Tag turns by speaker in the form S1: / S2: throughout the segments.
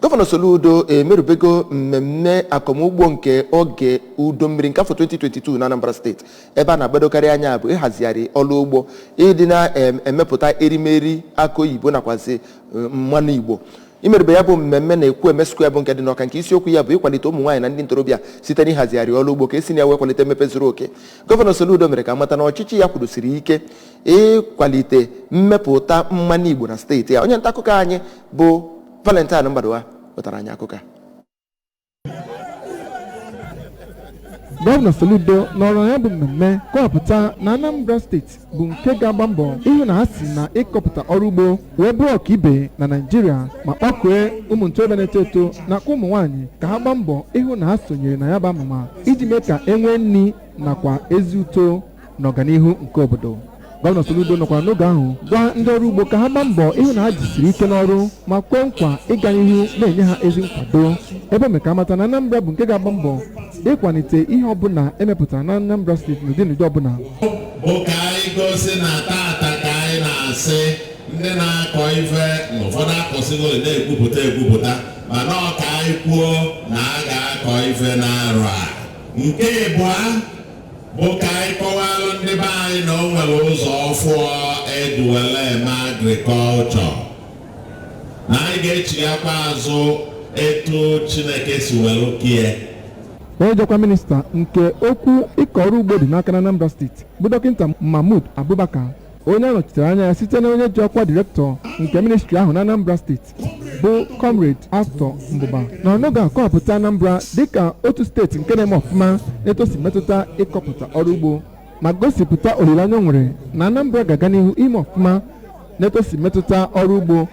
S1: Gọvanọ Soludo emerubego mmemme akọmugbo nke oge udo mmiri nke afọ 2022 na Anambra Steeti, ebe a na-agbadokarị anya bụ ịhazigharị ọrụ ugbo, ịdị na-emepụta erimeri akụ oyibo nakwazi mmanụ Igbo. Imerube ya bụ mmemme na Ekwueme Square bụ nke dị n'Ọka, nke isiokwu ya bụ ịkwalite ụmụ nwaanyị na ndị ntorobịa site n'ịhazigharị ọrụ ugbo ka esi na ya wee kwalite mmepe zuru oke. Gọvanọ Soludo mere ka amata na ọchịchị ya kwudosiri ike ịkwalite mmepụta mmanụ Igbo na steeti ya. Onye nta akụkọ anyị bụ Valentine Mbadowa wetara anyị akụkọ a.
S2: Gọvanọ Soludo nọrọ ya bụ mmemme kọwapụta na Anambra Steeti bụ nke ga-agba mbọ ịhụ na ha si na ịkọpụta ọrụ ugbo wee bụrụ ọkaibe na Naịjirịa, ma kpọkue ụmụ ntorobịa na-eto eto nakwa ụmụ nwaanyị ka ha gbaa mbọ ịhụ na ha sonyere na ya bụ amụma iji mee ka e nwee nri nakwa ezi uto na ọganihu nke obodo. Gọvanọ Soludo nọkwara n'oge ahụ gwa ndị ọrụ ugbo ka ha gbaa mbọ ịhụ na ha jisiri ike n'ọrụ, ma kwee nkwa ịga n'ihu na-enye ha ezi nkwado, ebe o mere ka amata na Anambra bụ nke ga-agba mbọ ịkwalite ihe ọbụla emepụtara na Anambra Steeti n'ụdị n'ụdị ọbụla.
S3: Bụ ka anyị gosi na tata ka anyị na-asị ndị na-akọ ife na ụfọdụ akọsigo na-ekwupụta ekwupụta, mana ọ ka anyị kwuo na a ga-akọ ife n'arọ a. Nke ịbụa bụ ka anyị kọwalụ ndị be anyị na o nwere ụzọ ọfụọ ejiwele eme agrikọlchọ, na anyị ga-echighakwa azụ etu Chineke si welu kie.
S2: Onye jikwa minista nke okwu ịkọ ọrụ ugbo dị n'aka na Anambra Steeti bụ Dọkịta Mahmood Abubakar, onye anọchitere anya ya site na onye ji ọkwa direktọ nke ministri ahụ na Anambra Steeti bụ Comrade Arthur Mbụba, nọrọ n'oge a kọwapụta Anambra dịka otu steeti nke na-eme ọfụma na-etosi mmetụta ịkọpụta ọrụ ugbo, ma gosipụta olileanya o nwere na Anambra ga-aga n'ihu ime ọfụma na-etosi mmetụta ọrụ ugbo.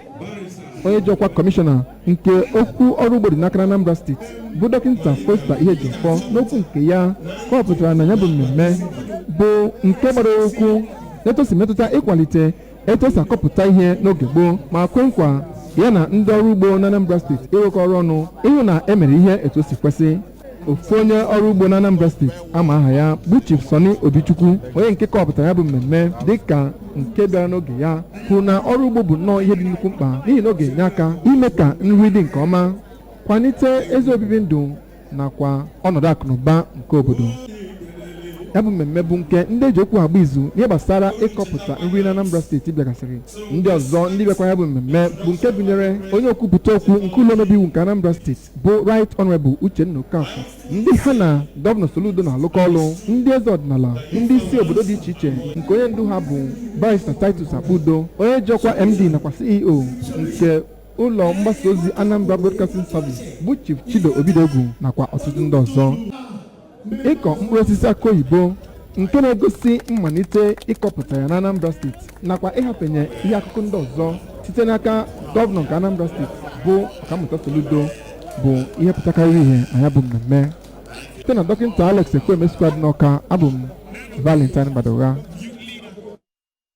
S2: Onye ji ọkwa kọmishọna nke okwu ọrụ ugbo dị n'aka na Anambra Steeti bụ Dọkịta Foster Ihejiofor n'okwu nke ya kọwapụtara na ya bụ mmemme bụ nke gbara ụkwụ na-etosi mmetụta ịkwalite etu esi akọpụta ihe n'oge gboo, ma kwe nkwa ya na ndị ọrụ ugbo na Anambra Steeti ịrụkọ ọrụ ọnụ ịhụ na emere ihe etu o si kwesị. Ofu onye ọrụ ugbo na Anambra Steeti ama aha ya bụ Chief Sonny Obichukwu, onye nke kọwapụtara ya bụ mmemme dịka nke bịara n'oge ya, kwuru na ọrụ ugbo bụ nnọọ ihe dị nnukwu mkpa n'ihi na ọ ga-enye aka ime ka nri dị nke ọma, kwalite ezi obibi ndụ nakwa ọnọdụ akụnụba nke obodo. Ya bụ mmemme bụ nke ndị eji okwu agba izu n'ihe gbasara ịkọpụta nri na Anambra Steeti bịagasịrị. Ndị ọzọ ndị bịakwa ya bụ mmemme bụ nke gụnyere onye okwupụta okwu nke ụlọ omebe iwu nke Anambra Steeti bụ Right Honorable Uchenna Okafor, ndị ha na Gọvanọ Soludo na-alụkọ ọlụ, ndị eze ọdịnala, ndị isi obodo dị iche iche nke onye ndu ha bụ Barrister Titus Akpudo, onye ji ọkwa MD nakwa CEO nke ụlọ mgbasa ozi Anambra Broadcasting Service bụ Chief Chido Obidogwu nakwa ọtụtụ ndị ọzọ. Ịkọ mkpụrụ osisi akụ oyibo nke na-egosi mmalite ịkọpụta ya na Anambra Steeti nakwa ịhafenye ihe akụkụ ndị ọzọ site n'aka gọvanọ nke Anambra Steeti bụ Ọkammụta Soludo bụ ihe pụtakarịrị ihe na ya bụ mmemme. Site na Dọkịta Alex Ekwueme Square dị n'Ọka, abụ m Valentine Mbadowa.